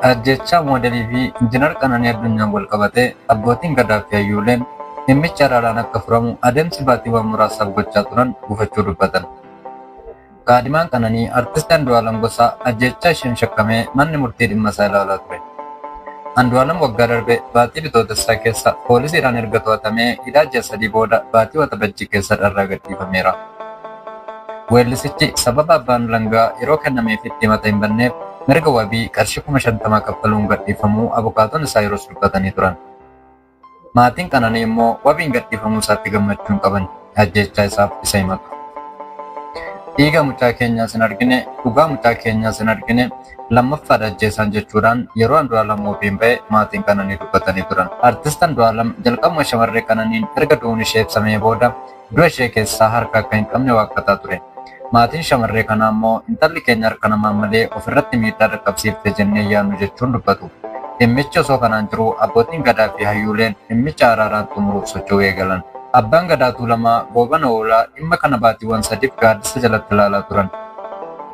Ajjeechaa moodelii fi Injiinar Qananii Addunyaan wal qabatee abbootiin gadaa fi hayyooleen dhimmichi araaraan akka furamu adeemsi baatiiwwan muraasaaf gochaa turan gufachuu dubbatan. Kaadhimaan Qananii Artist Andu'aalam Gosaa ajjeechaa isheen shakkamee manni murtii dhimma isaa ilaalaa ture. Andu'aalam waggaa darbe baatii Bitootessaa keessa poolisiidhaan erga to'atamee hidhaa ji'a 3 booda baatii Waxabajjii keessa dharraa gadhiifameera. Weellisichi sababa abbaan alangaa yeroo kennameefitti himata hin banneef mirga wabii qarshii 50,000 kaffaluun gadhiifamuu abukaatoon isaa yeroos dubbatanii turan. Maatiin Qananii immoo wabiin gadhiifamuu isaatti gammachuu hin qaban, ajjeechaa isaaf isa himatu. Dhiiga mucaa keenyaas hin argine, dhugaa mucaa keenyaas hin argine, lammaffaadha ajjeesaan jechuudhaan yeroo Andu'aalam wabiin ba'e maatiin Qananii dubbatanii turan. Artist Andu'aalam jalqabuma shamarree Qananiin erga du'uun ishee ibsamee booda du'a ishee keessaa harka akka hin qabne waakkataa ture. Maatiin shamarree kanaa immoo intalli keenya harka namaan malee ofirratti miidhaa dhaqqabsiifte jennee hin yaadnu jechuun dubbatu. Dhimmichi osoo kanaan jiruu abbootiin Gadaa fi hayyuuleen dhimmicha araaraan xumuruuf socho'uu eegalan. Abbaan Gadaa Tuulamaa Goobana Hoolaa dhimma kana baatiiwwan sadiif gaaddisa jalatti ilaalaa turan.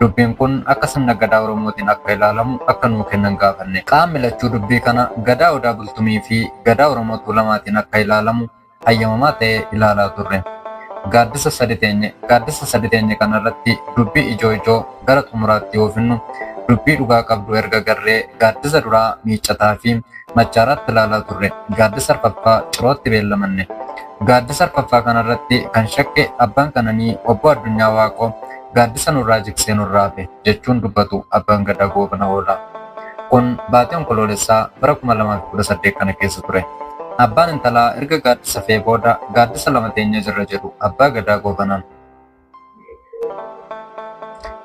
Dubbiin kun akka sirna Gadaa Oromootiin akka ilaalamu akka nuu kennan gaafanne. Qaamni lachuu dubbii kana Gadaa Odaa Bultumii fi Gadaa Oromoo Tuulamaatiin akka ilaalamu hayyamamaa ta'ee ilaalaa turre. Gaaddisa sadi teenye. Gaaddisa sadi teenye kana irratti dubbii ijoo ijoo gara xumuraatti yoo finnu dubbii dhugaa qabdu erga garree gaaddisa duraa Miiccataa fi Machaaraatti ilaalaa turre. Gaaddisa arfaffaa Cirootti beellamanne. Gaaddisa arfaffaa kana irratti kan shakke abbaan Qananii Obbo Addunyaa Waaqoo gaaddisa nurraa jigsee nurraa hafe jechuun dubbatu Abbaan Gadaa Goobana Hoolaa. Kun baatii Onkoloolessaa bara 2018 kana keessa ture. Abbaan intalaa erga gaaddisa fe'ee booda gaaddisa lama teenyee jirra jedhu Abbaa Gadaa Goobanaan.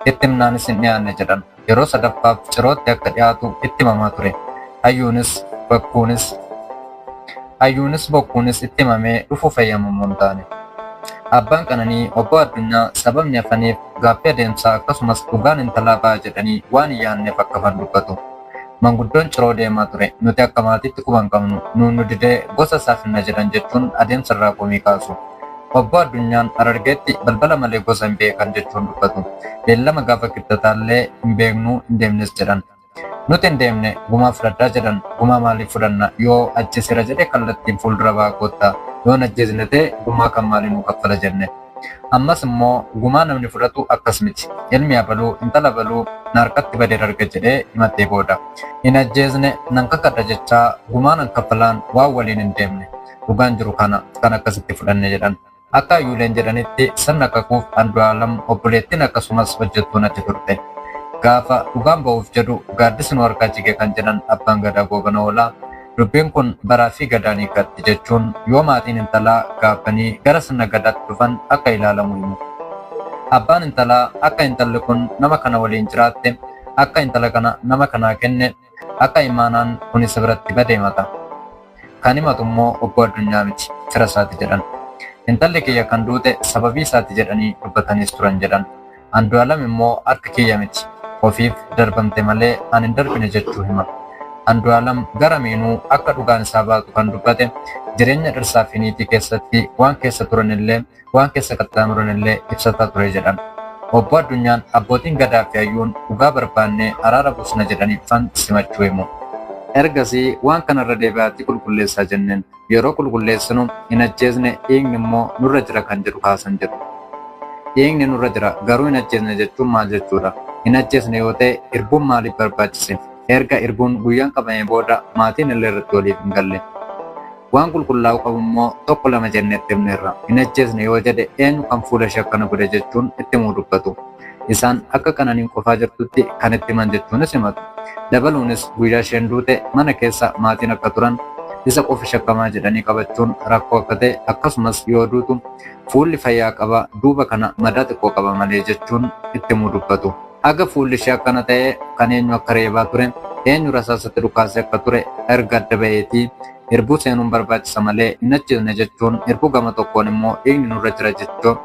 Itti himnaanis hin dhiyaanne jedhan. Yeroo sadaffaaf Cirootti akka dhiyaatu itti himamaa ture. Hayyuunis bakkuunis Hayyuunis bokkuunis itti himamee dhufuuf eeyyamamoo hin taane. Abbaan Qananii Obbo Addunyaa sababni hafaniif gaaffii adeemsaa akkasumas dhugaan intalaa ba'a jedhanii waan hin yaadneef akka hafan dubbatu. Manguddoon Ciroo deemaa ture. Nuti akka maatiitti quba hin qabnu. Nuun nu didee gosa isaa finna jedhan jechuun adeemsa irraa komii kaasu. Obbo Addunyaan Harargeetti balbala malee gosa hin beekan jechuun dubbatu. Beellama gaafa Kibxataallee hin beeknu hin deemnes jedhan. Nuti hin deemne gumaa fudhadhaa jedhan. Gumaa maaliif fudhanna? Yoo ajjeseera jedhe kallattiin fuuldura ba'aa koottaa. Yoo hin ajjeesne ta'e gumaa kan maalii nuu kaffala jenne. Ammas immoo gumaa namni fudhatu akkas miti. Ilmi abaluu, intala abaluu na harkatti badeera erga jedhee himatee booda. Hin ajjeesne nan kakadha jechaa gumaa nan kaffalaan waan waliin hin deemne. Dhugaan jiru kana, kan akkasitti fudhanne jedhan. Akka hayyuuleen jedhanitti sirna kakuuf Andu'aalam obboleettiin akkasumas hojjettuun achi turte. Gaafa dhugaan ba'uuf jedhu gaaddisi nu harkaa jige kan jedhan Abbaan Gadaa Goobana Hoolaa, dubbiin kun baraa fi Gadaan hiikkatti jechuun yoo maatiin intalaa gaabbanii gara sirna Gadaatti dhufan akka ilaalamu himu. Abbaan intalaa akka intalli kun nama kana waliin jiraatte, akka intala kana nama kanaa kenne, Akka imaanaan kun isa biratti bade himata. Kan himatu immoo Obbo Addunyaa miti, fira isaati jedhan. Intalli kiyya kan duute sababii isaati jedhanii dubbataniis turan jedhan. Andu'aalam immoo harka kiyya miti, ofiif darbamte malee an hin darbine jechuu hima. Andu'aalam gara miinuu akka dhugaan isaa baatu kan dubbate jireenya dhirsaa fi niitii keessatti waan keessa turanillee waan keessa qaxxaamuran illee ibsataa ture jedhan. Obbo Addunyaan abbootiin Gadaa fi hayyuun dhugaa barbaannee araara buusna jedhanii dhufan simachuu himu. Ergasii waan kana irra deebi'aatii qulqulleessaa jenneen. Yeroo qulqulleessinu hin ajjeesne dhiigni immoo nurra jira kan jedhu kaasan jedhu. Dhiigni nurra jira garuu hin ajjeesne jechuun maal jechuudha? Hin ajjeesne yoo ta'e irbuun maaliif barbaachise? Erga irbuun guyyaan qabamee booda maatiin illee irratti waliif hin galle. Waan qulqullaa'uu qabu immoo tokko lama jennee itti himneerra. Hin ajjeesne yoo jedhe eenyu kan fuula ishee akkana godhe jechuun itti himuu dubbatu. Isaan akka Qananiin qofaa jirtutti kan itti himan jechuunis himatu. Dabaluunis guyyaa isheen duute mana keessa maatiin akka turan, isa qofa shakkamaa jedhanii qabachuun rakkoo akka ta'e akkasumas yoo duutu fuulli fayyaa qaba duuba kana madaa xiqqoo qaba malee jechuun itti himuu dubbatu. Haga fuulli ishee akkana ta'e kan eenyu akka reebaa ture, eenyu rasaasatti dhukaasee akka ture erga adda ba'eetii irbuu seenuun barbaachisa malee hin ajjeesne jechuun irbuu gama tokkoon immoo dhiigni nurra jira jechoo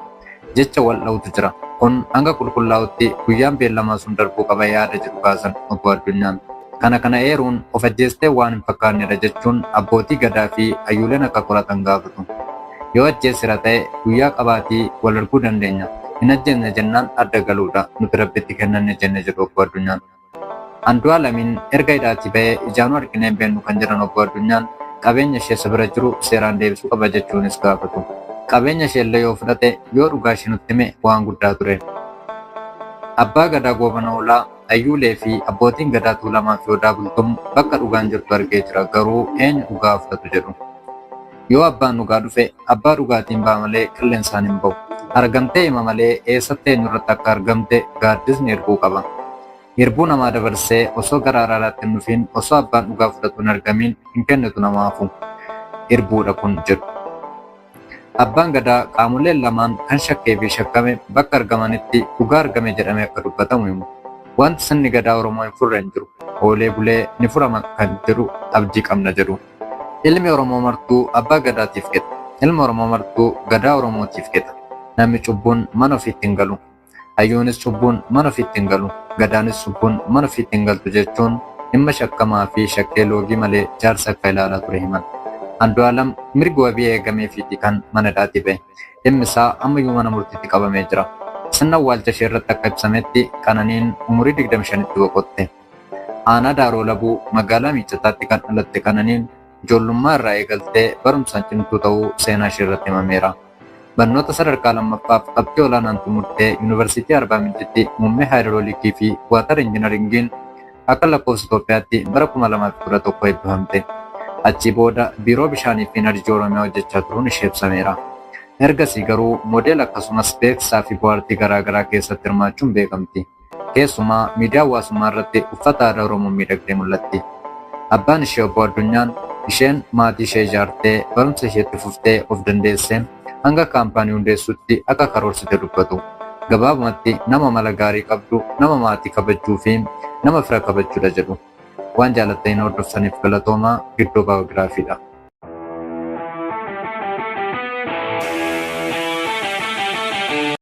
jecha wal dha'utu jira. Kun hanga qulqullaa'utti guyyaan beellamaa sun darbuu qaba yaada jedhu kaasan Obbo Addunyaan. Kana kana eeruun of ajjeestee waan hin fakkaannedha jechuun abbootii Gadaa fi hayyuuleen akka qoratan gaafatu. Yoo ajjeesera ta'e guyyaa qabaatii wal arguu dandeenya. Hin ajjeesne jennaan adda galuudha. Nuti Rabbitti kennanne jenne jedhu Obbo Addunyaan. Andu'aalamiin erga hidhaatii ba'ee ijaanuu arginee hin beeknu kan jedhan Obbo Addunyaan qabeenya ishee isa bira jiru seeraan deebisuu qaba jechuunis gaafatu. Qabeenya ishee illee yoo fudhate yoo dhugaa ishee nutti hime waan guddaa ture. Abbaa Gadaa Goobana Hoolaa, Hayyuulee fi abbootiin Gadaa Tuulamaa fi Odaa Bultum bakka dhugaan jirtu argee jira garuu eenyu dhugaa fudhatu jedhu. Yoo abbaan dhugaa dhufe abbaa dhugaatiin ba'a malee qilleensaan hin bahu. Argamtee hima malee eessatti eenyurratti akka argamte gaaddisni irbuu qaba. Irbuu namaa dabarsee osoo gara araaraatti hin dhufiin osoo abbaan dhugaa fudhatu hin argamiin hin kennitu namaafu. Irbuudha kun jedhu. Abbaan Gadaa qaamoleen lamaan kan shakkee fi shakkame bakka argamanitti dhugaa argame jedhamee akka dubbatamu himu. Wanti sirni Gadaa Oromoo hin furre hin jiru. Oolee bulee ni furama kan jedhu abdii qabna jedhu. Ilmi Oromoo martuu Abbaa Gadaatiif qixa. Ilmi Oromoo martuu Gadaa Oromootiif qixa. Namni cubbuun mana ofiitti hin galu. Hayyuunis cubbuun mana ofiitti hin galu. Gadaanis cubbuun mana ofiitti hin galtu jechuun dhimma shakkamaa fi shakkee loogii malee jaarsa akka ilaalaa ture himan. Andu'aalam mirgi wabii eegameefiiti kan mana hidhaatii ba'e. Dhimmi isaa ammayyuu mana murtiitti qabamee jira. Sirna awwaalcha ishee irratti akka ibsametti Qananiin umurii 25tti boqotte. Aanaa Daaroo Labuu magaalaa Miiccataatti kan dhalatte Qananiin ijoollummaa irraa eegaltee barumsaan cimtuu ta'uu seenaa ishee irratti himameera. Barnoota sadarkaa lammaffaaf qabxii olaanaan xumurtee Yuunivarsiitii Arbaa Mincitti muummee Haayidiroolikii fi Waatar Injinaringiin akka lakkoofsa Itoophiyaatti bara 2011 eebbifamte. Achii booda Biiroo Bishaanii fi Inarjii Oromiyaa hojjechaa turuun ishee ibsameera. Ergasii garuu moodela akkasumas beeksisaa fi bohaartii garaa garaa keessatti hirmaachuun beekamti. Keessumaa miidiyaa hawaasummaa irratti uffata aadaa Oromoon miidhagdee mul'atti. Abbaan ishee Obbo Addunyaan isheen maatii ishee ijaartee barumsa isheetti fuftee of dandeessee hanga kaampaanii hundeessuutti akka karoorsite dubbatu. Gabaabumatti nama amala gaarii qabdu, nama maatii kabajjuu fi nama fira kabajjudha jedhu. Waan jaalattanii na hordoftaniif galatoomaa. Giddoo Baayogiraafiidha.